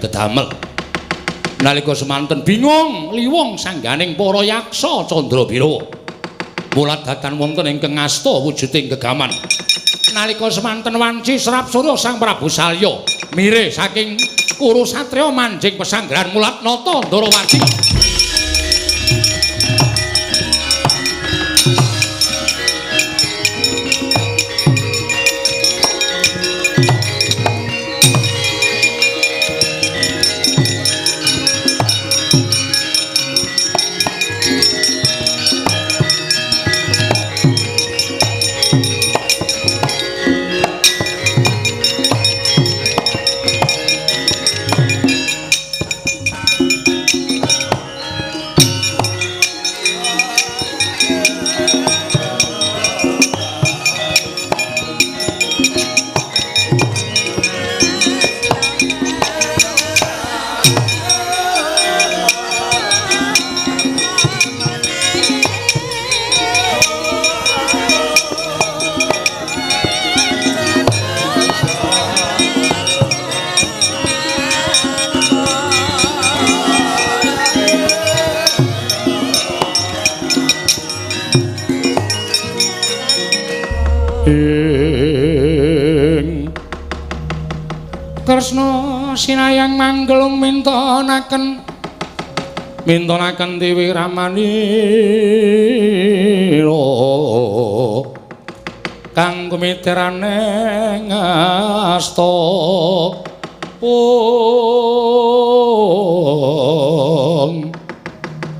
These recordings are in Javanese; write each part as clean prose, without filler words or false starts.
dedamel. Nalika semanten bingung liwung sangganing para yaksa Candrabirawa. Mulat datan wonten ingkang ngasta wujuding gegaman. Nalika semanten wanci serap surya Sang Prabu Salya mire saking Kuru Satriya manjing pesanggrahan Mulat Nata Ndarawati. Kresna sinayang manggelung mintonaken mintonaken Dewi Ramanira kang kumiterane ngasta ong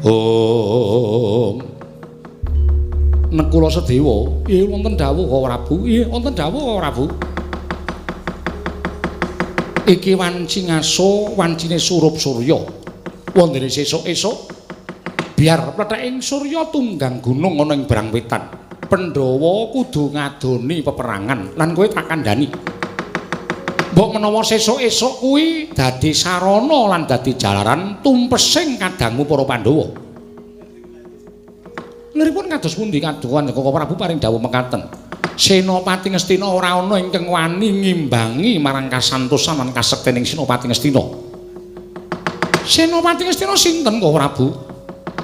ong Nekula Sedewa. Iya wonten dawuh kok Prabu. Iya wonten dawuh kok Prabu. Iki wanci ngaso wancine surup surya. Wondene sesuk-esuk biar pletheking surya tunggang gunung ana ing Brang Wetan. Pandhawa kudu ngadoni peperangan lan kowe tak kandhani. Mbok menawa sesuk-esuk kuwi dadi sarana lan dadi jalaran tumpesing kadangmu para Pandhawa. Liripun kados pundi kaduwan Koko Prabu paring dawuh mekaten. Senopati Ngastina ora ana ingkang wani ngimbangi marang kasantosan lan kasektening Senopati Ngastina. Senopati Ngastina sinten Koko Prabu?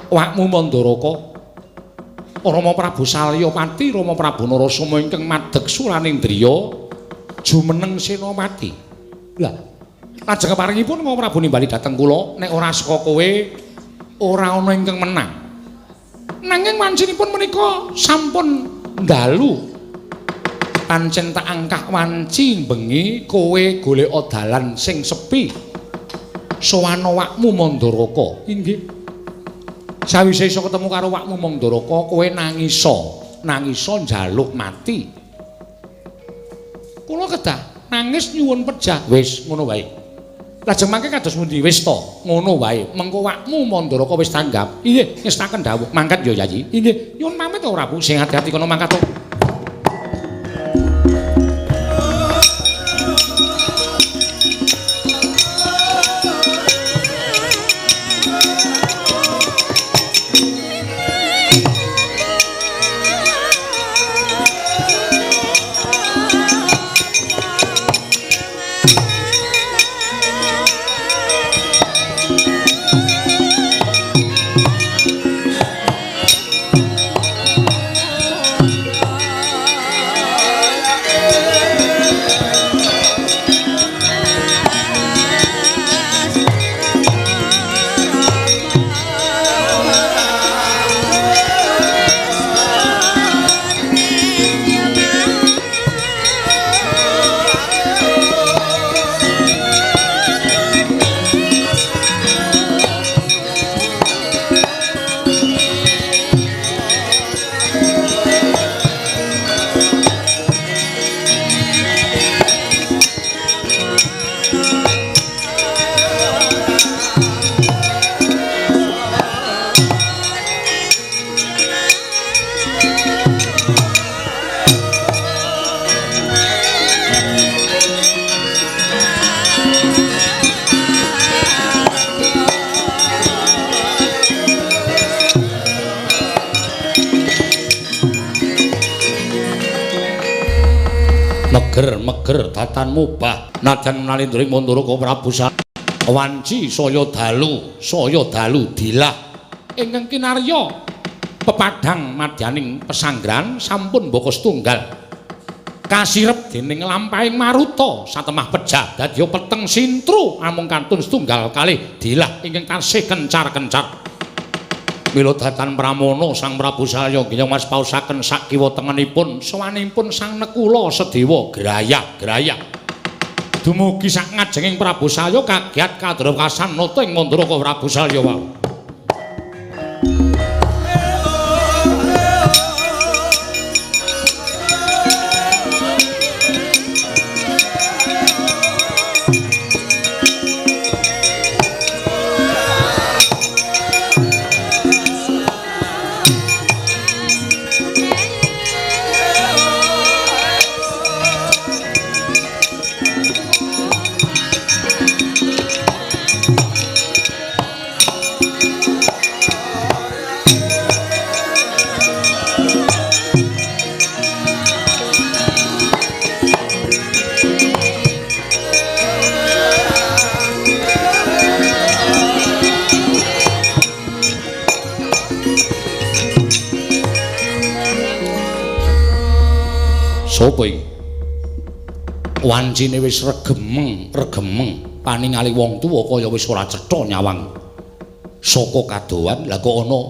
Wakmu Mandaraka. Rama Prabu Salyapati, Rama Prabu Narasoma ingkang madeg Suranindriya jumeneng Senopati. Lah, lajeng keparingipun Koko Prabu nimbali dhateng kula, nek ora saka kowe ora ana ingkang menang. Nanging wancinipun menika sampun dalu. Pancen tak angkah wanci bengi kowe golek dalan sing sepi. Sowana wakmu Mandaraka. Inggih. Sawise iso ketemu karo wakmu Mandaraka, kowe nangisa, nangisa njaluk mati. Kula kedah nangis nyuwun pejah. Wis ngono wae. Lajeng mangke kados pundi? Wis to, ngono wae. Mengko wakmu Mandaraka wis tanggap. Inggih, ngestaken dawuh. Mangkat ya, Yayi. Inggih, nyuwun pamit to, Prabu. Sing ati-ati kono mangkat to. Meger-meger datan mubah najan nalindring Mandaraka Prabu Wanci saya dalu dilah ingkang kinarya pepadhang madyaning pesanggrahan sampun mbaka setunggal. Kasirep dening lampahing maruta satemah pejah dadi peteng sintru amung kantun setunggal kalih dilah ingkang tansih kencar-kencar. Mila datan pramana Sang Prabu Salya ginjang maspaosaken sakiwa tengenipun sowanipun Sang Nekula Sedewa grayah-grayah. Dumugi sak ngajenging Prabu Salya kagiat kadrokasan nata ing Mandaraka Prabu Salya wau. Sopo iki? Wancine wis regemeng-regemeng paningali wong tuwa kaya wis ora cetha nyawang. Saka kadohan lah kok ana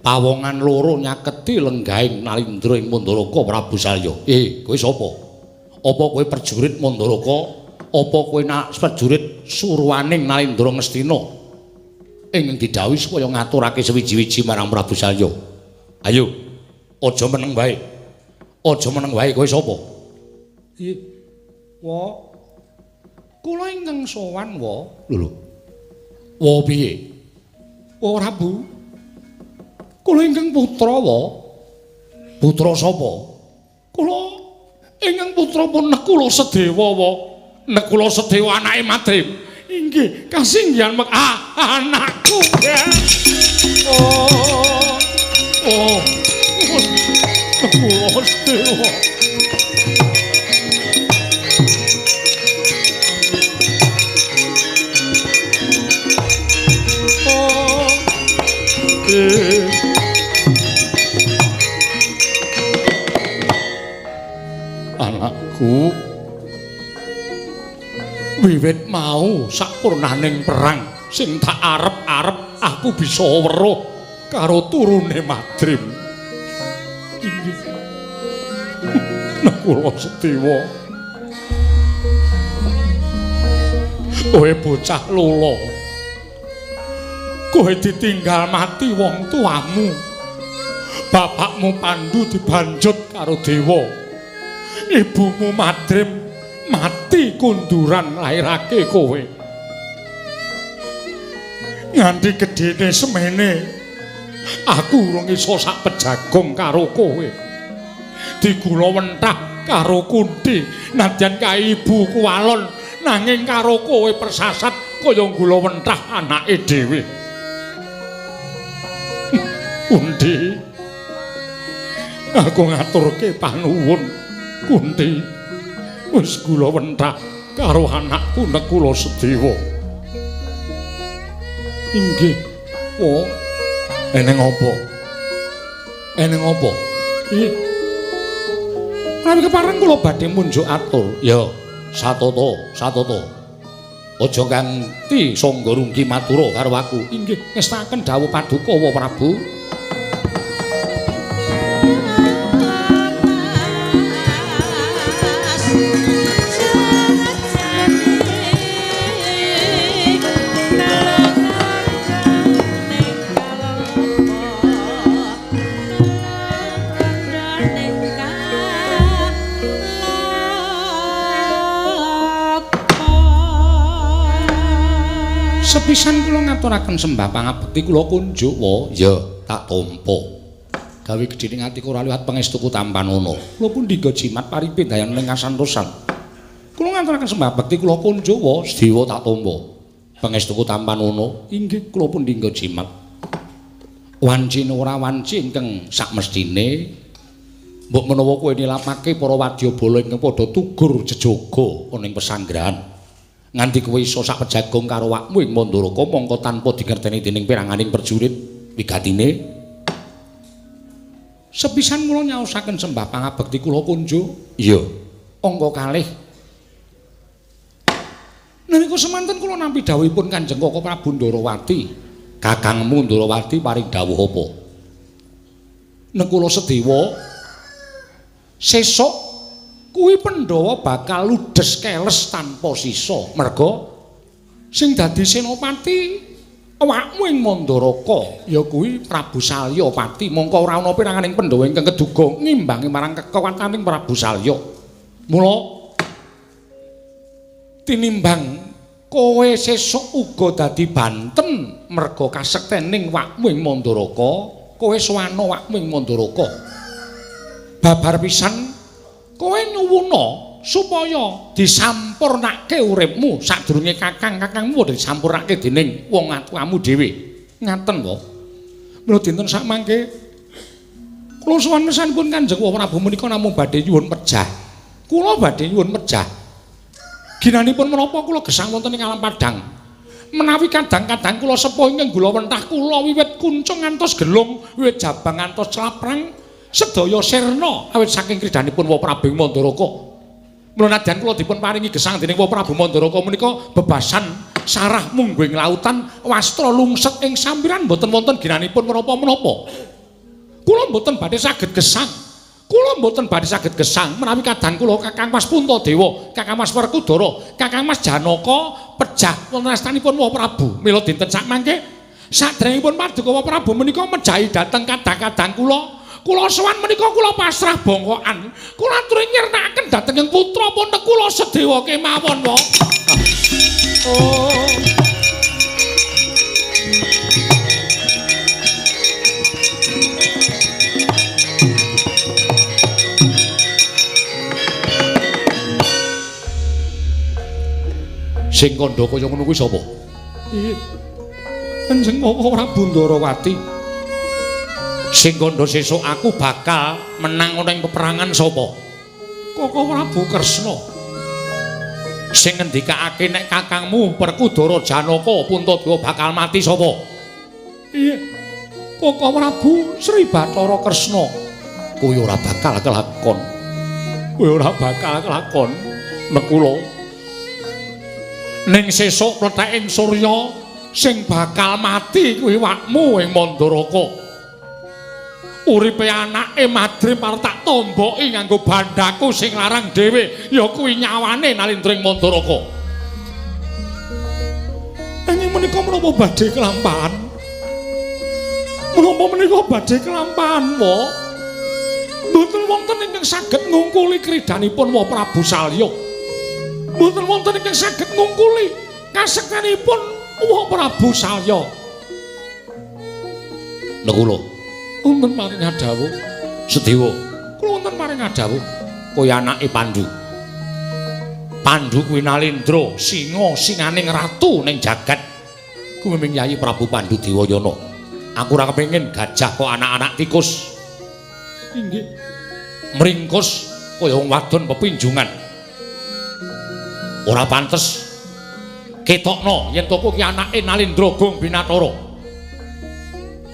pawongan loro nyaketi lenggahing Nalindra ing Mandaraka Prabu Salya. Kowe sapa? Apa kowe prajurit Mandaraka? Apa kowe prajurit suruhaning Nalindra Ngastina? Ing didhawuhi supaya ngaturake sewiji-wiji marang Prabu Salya. Ayo, aja meneng wae. Aja meneng wae, kowe sapa? Nggih. Wa. Kula ingkang sowan, wa. Lho lho. Wa piye? Wa Prabu. Kula ingkang putra, wa. Putra sapa? Kula ingkang putra pun Nekula Sedewa, wa. Nekula Sedewa anake Madrim. Inggih, kasinggihan mek anakku. Oh. Oh. Nekula Sedewa. Oh. Anakku, wiwit mau sapurnaning perang sing tak arep-arep aku bisa weruh karo turune Madrim. Inggih. Nekula Sedewa. Kowe bocah lolo. Kowe ditinggal mati wong tuamu. Bapakmu Pandu dibanjut karo dewa. Ibumu Madrim mati kunduran lairake kowe. Nganti gedene semene aku urung iso sak pejagong karo kowe. Digula wentah karo Kunti, nadyan kae ibuku alon nanging karo kowe persasat kaya gula wentah anake dhewe. Kunti, aku ngaturke panuwun. Kunti, wis gula wentah karo anakku Nekula Sedewa. Inggih. Oh, eneng apa? Eneng apa? Ih. Menawi kepareng kula badhe munjuk atur. Ya, satata, satata. Aja nganti sangga runggi matura karo aku. Inggih, ngestakaken dawuh paduka wa Prabu. Sepisan kula ngaturaken sembah pangabekti kula kunjuk wa. Ya, tak tampa. Gawe gedhening atiku ora liwat pangestuku tampanana. Kula pundi nggo jimat paripe dayan ing kasantosan. Kula ngaturaken sembah bekti kula kunjuk wa, sedewa tak tampa. Pangestuku tampanana. Inggih, kula pundi nggo jimat. Wancine ora wanci ingkang sakmestine mbok menawa kowe nilapake para wadyabala ingkang padha tugur jejaga ana ing pesanggrahan. Nganti kowe iso sak pejagong karo awakmu ing Mandaraka mongko tanpa dingerteni dening peranganing prajurit wigatine. Sepisan kula nyaosaken sembah pangabekti kula kunjo. Iya. Angka kalih. Nalika semanten kula nampi dawuhipun Kanjeng Kaka Prabu Ndarawati. Kakangmu Ndarawati paring dawuh apa? Nekula Sedewa sesuk kuwi Pandhawa bakal ludes keles tanpa sisa. Merga sing dadi senopati awakmu ing Mandaraka ya kuwi Prabu Salyapati. Mongko ora ana peranganing Pandhawa ingkang keduga ngimbangi marang kekuwataning Prabu Salya. Mula tinimbang kowe sesuk uga dadi banten merga kasektening wakmu ing Mandaraka, kowe sowana wakmu ing Mandaraka. Babar pisan kowe nyuwuna supaya disampurnake uripmu sadurunge kakang-kakangmu disampurnake dening wong atuamu dhewe. Ngaten wae. Mula dinten sakmangke kula sowan mesanipun Kanjeng Prabu menika namung badhe nyuwun pejah. Kula badhe nyuwun pejah. Ginanipun menapa kula gesang wonten ing alam padang. Menawi kadang-kadang kula sepuh ingkang gula wentah kula wiwit kuncung ngantos gelung, wiwit jabang ngantos claprang, sedaya sirna awit saking kridanipun Wa Prabu Mandaraka. Mula nadyan kula dipun paringi gesang dening Wa Prabu Mandaraka menika bebasan sarah mungguing lautan wastra lungset ing sampiran mboten wonten ginanipun menapa-menapa. Kula mboten badhe saged gesang. Kula mboten badhe saged gesang menawi kadang kula Kakang Mas Puntadewa, Kakang Mas Werkudara, Kakang Mas Janaka pejah wonten astanipun Wa Prabu. Mila dinten sakmangke sadèrèngipun paduka Wa Prabu menika mejahi dhateng kadang-kadang kula. Kula sowan menika kula pasrah bongkokan. Kula aturi nyirnakaken dhateng ing putra punten kula Sedewa kemawon wa. Oh. Sing kandha kaya ngono kuwi sapa? Iya. Kanjeng Kaka Prabu Ndarawati. Sing kandha sesuk aku bakal menang ana ing peperangan sapa? Kaka Prabu Kresna. Sing ngendikake nek kakangmu Werkudara Janaka Puntadewa bakal mati sapa? Iya. Kaka Prabu Sri Bathara Kresna. Kuwi ora bakal kelakon. Kuwi ora bakal kelakon. Nekula. Ning sesuk pletheking surya sing bakal mati kuwi wakmu ing Mandaraka. Uripe anake Madrim arep tak tomboki nganggo bandhaku sing larang dhewe ya kuwi nyawane Nalindra ing Mandaraka. Nanging menika menapa badhe kelampahan? Menapa menika badhe kelampahan wa? Mboten wonten ingkang saged ngungkuli kridanipun Wa Prabu Salya. Mboten wonten ingkang saged ngungkuli kasektenipun Wa Prabu Salya. Nekula wonten paring dawuh Sedewa. Kula wonten paring dawuh kowe anake Pandu. Pandu kuwi Nalindra, singa singaning ratu ning jagat. Kuwi ming Yayi Prabu Pandu Dewayana. Aku ora kepengin gajah kok anak-anak tikus. Inggih. Mringkus kaya wong wadon pepinjungan. Ora pantes. Ketokno yen to ki anake Nalindra Gong Binatara.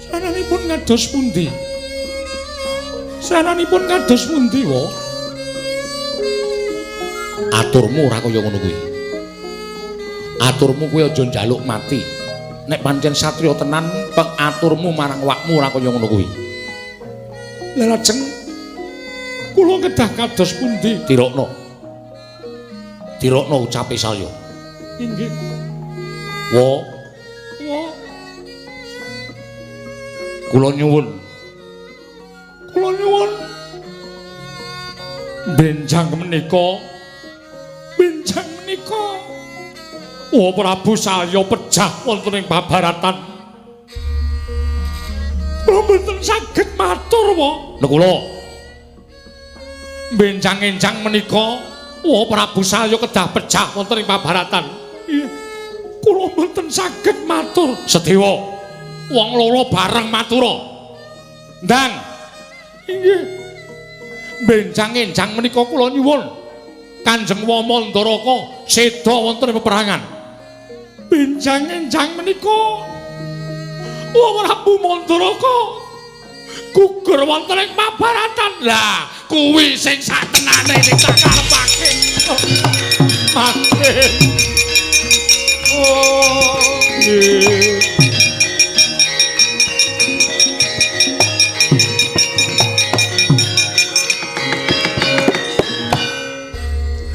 Sananipun kados pundi? Sananipun kados pundi, wa? Aturmu ora kaya ngono kuwi. Aturmu kuwi aja njaluk mati. Nek pancen satriya tenan, pengaturmu marang wakmu ora kaya ngono kuwi. Lah lajeng kula kedah kados pundi? Tirokno. Tirokno ucape Salya. Inggih. Wa. Wa. Kula nyuwun. Kula nyuwun. Benjang menika. Benjang menika. Wa Prabu Salya pejah wonten ing babaratan. Kula mboten saged matur, wa. Lha kula. Benjang-enjang menika Wa Prabu Salya kedah pejah wonten ing babaratan. Iya. Kula mboten saged matur. Sedewa. Wong loro bareng matura. Ndang. Inggih. Benjang-enjang menika kula nyuwun Kanjeng Wamandaraka seda wonten ing peperangan. Benjang-enjang menika Prabu Mandaraka gugur wonten ing pabaratan. Lah, kuwi sing satenane sing tak karepake. Mati. Oh, nggih.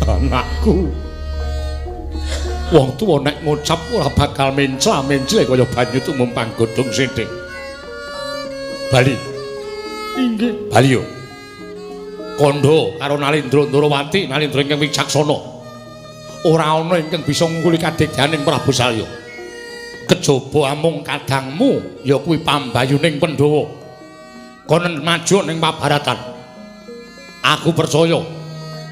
Anakku. Wong tuwa nek ngucap ora bakal mencla-mencle kaya banyu tumumpang godhong sithik. Bali. Inggih, bali yo. Kandha karo Nalindra Ndrawati, Nalindra ingkang wicaksana. Ora ana ingkang bisa ngungkuli kadegyaning Prabu Salya. Kejaba amung kadangmu ya kuwi pambayuning Pandhawa. Kono maju ning pabaratan. Aku percaya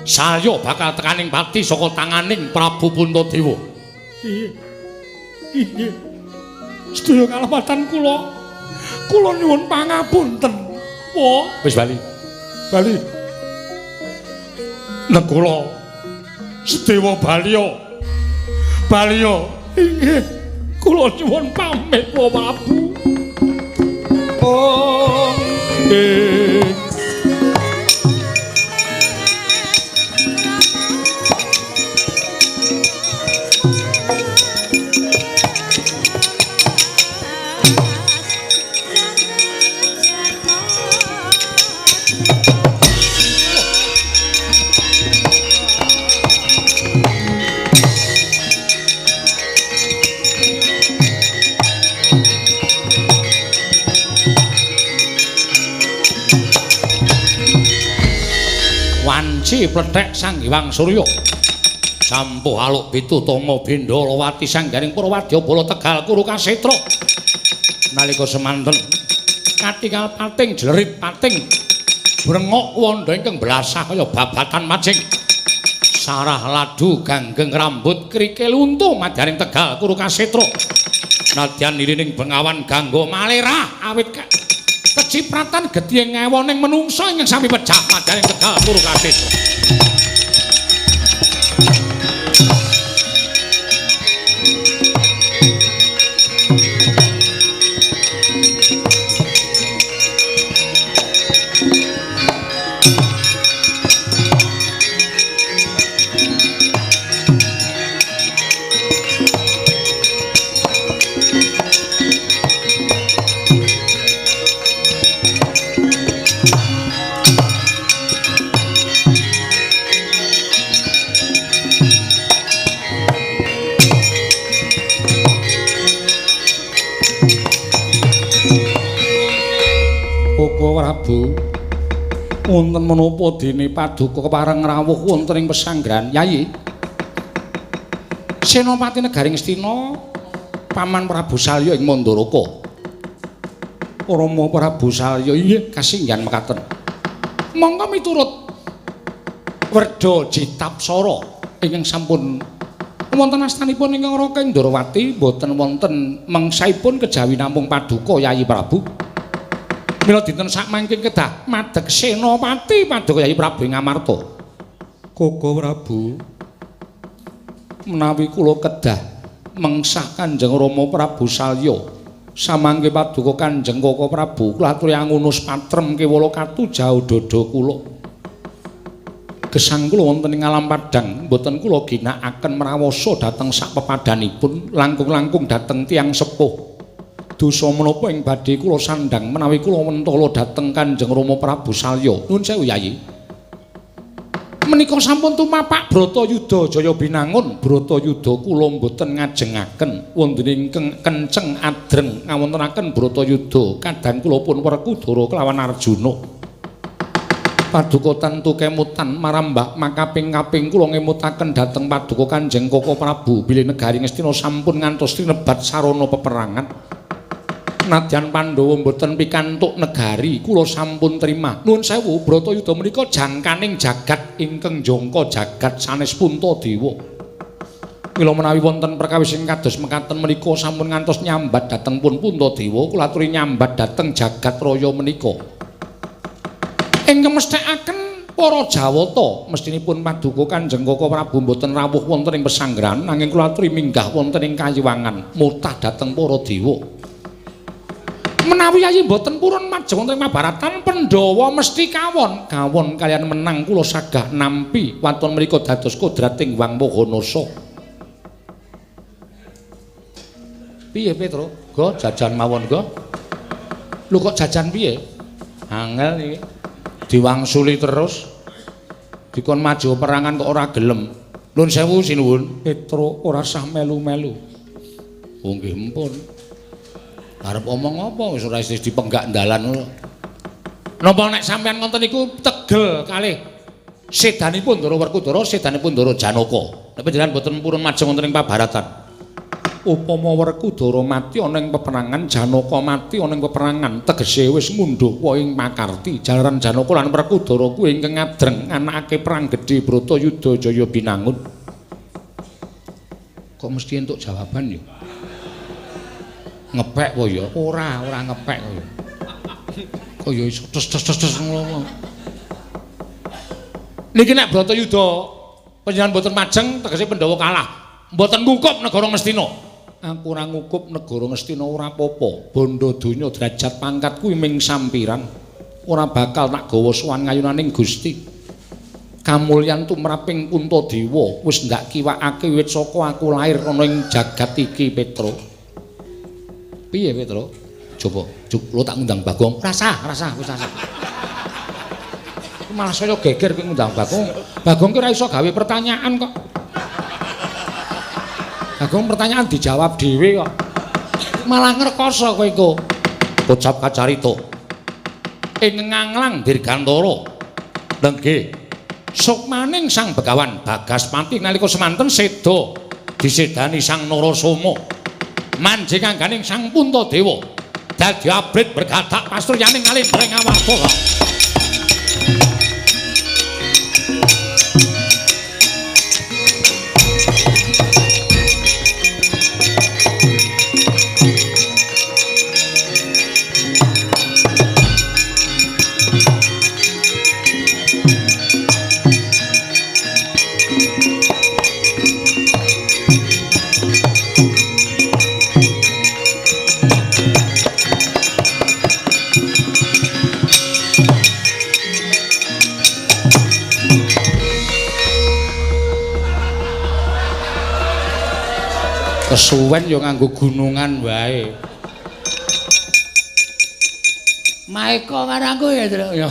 Salya bakal tekaning pati saka tanganing Prabu Puntadewa. Inggih. Inggih. Sedaya kalepatan kula. Kula nyuwun pangapunten. Wah, wis bali. Bali. Nekula Sedewa Balya. Balya, inggih. Kula nyuwun pamit wa Prabu. Oh, nggih. Wanci plethek Sang Hyang Surya. Sampuh aluk pitu tama Bendalawati sanggaring Purwadya Bala Tegal Kuru Kasetra. Nalika semanten katingal pating jlerit pating brengok wanda ingkang blasah kaya babatan majing. Sarah ladu ganggeng rambut krikil untu madyaning Tegal Kuru Kasetra. Nadyan irining bengawan gangga malerah awit kecipratan getih ngewoning menungsa ingkang sami pecah madyaning Tegal Kuru Kasetra. Prabu, wonten menapa dene paduka kepareng rawuh wonten ing pesanggrahan Yayi? Senopati negari Ngastina, Paman Prabu Salya ing Mandaraka. Rama Prabu Salya inggih kasinggihan mekaten. Monggo miturut Werda Jitapsara ingkang sampun wonten astanipun ingkang Raka Ndrawati boten wonten mengsaipun kejawi namung paduka Yayi Prabu. Mila dinten sakmangke kedah madeg senopati paduka Yayi Prabu ing Amarta. Koko Prabu, menawi kula kedah mengsah Kanjeng Rama Prabu Salya samangke paduka Kanjeng Koko Prabu kula aturi angunus patrem kewala katu jauh dada kula. Gesang kula wonten ing alam padhang mboten kula ginakaken mrawasa dhateng sak pepadhanipun langkung-langkung dhateng tiyang sepuh. Dosa menapa ing badhe kula sandhang menawi kula mentala dhateng Kanjeng Rama Prabu Salya. Nuwun sewu Yayi. Menika sampun tumapak Bratayuda Jaya Binangun. Bratayuda kula mboten ngajengaken wonten ingkang kenceng adreng ngawontenaken Bratayuda kadang kula pun Werkudara kelawan Arjuna. Paduka tentu kemutan marambak makaping-kaping kula ngemutaken dhateng paduka Kanjeng Koko Prabu bilih negari Ngastina sampun ngantos tinebat sarana peperangan. Nadyan Pandhawa mboten pikantuk negari kula sampun terima. Nuwun sewu Bratayuda menika jangkaning jagat ingkang jangka jagat sanes Puntadewa. Mila menawi wonten perkawis ing kados mekaten menika sampun ngantos nyambat dhateng pun Puntadewa kula aturi nyambat dhateng jagat raya menika. Ingkang mesthekaken Para Jawata mestinipun paduka Kanjeng Koko Prabu mboten rawuh wonten ing pesanggrahan nanging kula aturi minggah wonten ing kayiwangan mutah dhateng para dewa. Menawi Yayi mboten purun majeng wonten ing Mabaratan, Pandhawa mesti kawon. Kawon kaliyan menang kula sagah nampi waton mriku dados kodrating Hyang Maha. Piye Petro? Go jajan mawon go. Lho kok jajan piye? Angel iki. Diwangsuli terus. Dikon maju perangan kok ora gelem. Nuwun sewu sinuwun. Petro ora sah melu-melu. Oh nggih empun. Arep omong apa wis ora isih dipenggak dalan ngono. Napa nek sampean ngoten niku tegel kalih sedanipun Ndara Werkudara, sedanipun Ndara Janaka. Nek panjenengan mboten purun majeng wonten ing Pabaratan. Upama Werkudara mati ana ing peperangan, Janaka mati ana ing peperangan, tegese wis ngundhuh ing pakarti. Jalaran Janaka lan Werkudara kuwi ingkang ngadreng nganakake perang gedhe Bratayuda Jaya Binangun. Kok mesti entuk jawaban ya? Ngepek apa ya? Ora, ora ngepek kok ya. Kok ya iso tes tes tes tes ngono. Niki nek Bratayuda panjenengan mboten majeng tegese Pandhawa kalah. Mboten ngukup negara Ngastina. Aku ora ngukup negara Ngastina ora apa-apa. Bondo donya derajat pangkat kuwi ming sampiran. Ora bakal tak gawa sowan ngayunaning Gusti. Kamulyan tumraping Puntadewa wis ndak kiwakake wiwit saka aku lair ana ing jagat iki, Petro. Piye Petro? Coba, lo tak ngundang Bagong. Rasah, rasah, wis rasah. Malah saya geger kowe ngundang Bagong. Bagong ki ora iso gawe pertanyaan kok. Bagong pertanyaan dijawab dhewe kok. Malah ngrekoso kowe iku. Kocap kacarita. Ing nganglang dirgantara. Nggih. Sukmaning Sang Begawan Bagaspati nalika semanten seda disedani Sang Narasoma. Manjing angganing Sang Puntadewa dadi abrit bergadak pasuryaning kalindring awarta. Kesuwen ya nganggo gunungan wae. Maeka marangku ya, Truk ya.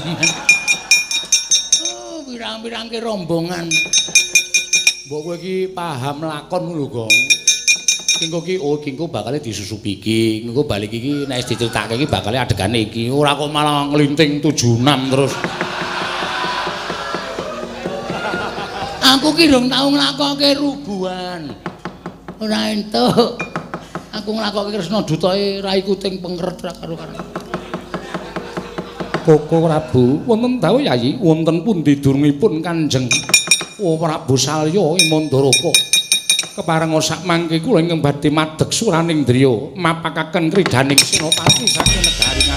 Oh, pirang-pirangke rombongan. Mbok kowe iki paham lakon lho, Gong. Engko ki oh iki engko bakale disusupi iki, engko balik iki nek wis diceritake iki bakale adegane iki. Ora kok malah nglinting 76 terus. Aku ki rong tau nglakoke rubuhan. Ora entuk. Aku nglakoke Kresna dutae raiku ting pengeret ra karo-karo. Koko Prabu, wonten dawuh Yayi, wonten pundi durungipun Kanjeng Prabu Salya ing Mandaraka. Keparenga sak mangke kula ingkang badhe madeg suraning driya mapakaken kridaning senopati saking negari.